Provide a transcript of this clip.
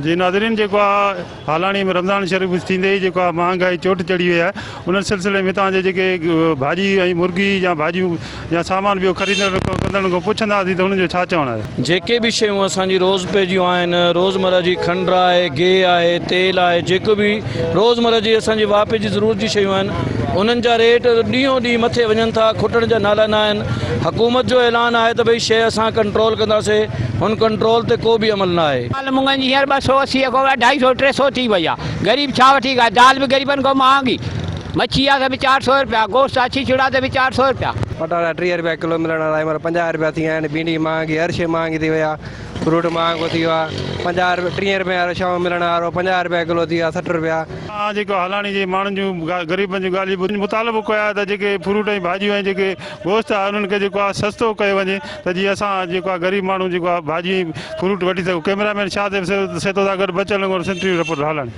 جي ناظرين جيڪو آ هالاڻي ۾ رمضان شريف ٿيندي ئي جيڪو آ مهانگائي چوٽ چڙهي وئي آهي ان سلسلي ۾ هتان جي جيڪي ڀاڄي ۽ مرغي يا ڀاڄيون يا سامان ٻيو خريدڻ ڪندڙن کان پڇنداسين ته انهن جو ڇا چوڻ آهي. جيڪي به شيون اسان جي روز پي جون آهن روزمره جي کنڊ آهي گيهه آهي تيل آهي جيڪو به روزمره جي اسان جي واهپي جي ضرورت جي شيون آهن انهن جا ريٽ ڏينهون ڏينهن مٿي وڃن ٿا کٽڻ جا نالا نه آهن حڪومت جو اعلان آهي ته ڀئي شيء اسان ڪنٽرول ڪنداسي هن ڪنٽرول تي ڪو به عمل نه آهي. دال مڱن جي هينئر 280 کان اڍائي سو ٽي سو ٿي وئي آ غريب ڇا وٺي کائي دال به غريبن کان مهانگي مڇي آ ته به چار سو رپيا گوشت آ ڇيڇڙا ته به چار سو رپيا. پٽاٽا 30 رپيا ڪلو ملڻ وارا هن مهل 50 رپيا ٿي ويا آهن ڀينڊي مهانگي هر شيء مهانگي ٿي وئي آ فروٽ مهانگو ٿي ويو آ 50 رپيا 30 رپئي وارو ڇانو ملڻ وارو 50 رپيا ڪلو ٿي ويو آ 60 رپيا. اسان جيڪو هالاڻي جي ماڻهن جون غريبن جون ڳالهيون ٻڌي مطالبو ڪيو آهي ته جيڪي فروٽ ۽ ڀاڄيون ۽ جيڪي گوشت آهي انهن کي جيڪو آهي سستو ڪيو وڃي ته جيئن اسان جيڪو آهي غريب ماڻهو جيڪو آهي ڀاڄي ۽ فروٽ وٺي سگهون ڪئميرا مين شاهه زيب سهتو سان گڏ بچل نگور سنڌ ٽي وي رپورٽر هالاڻي.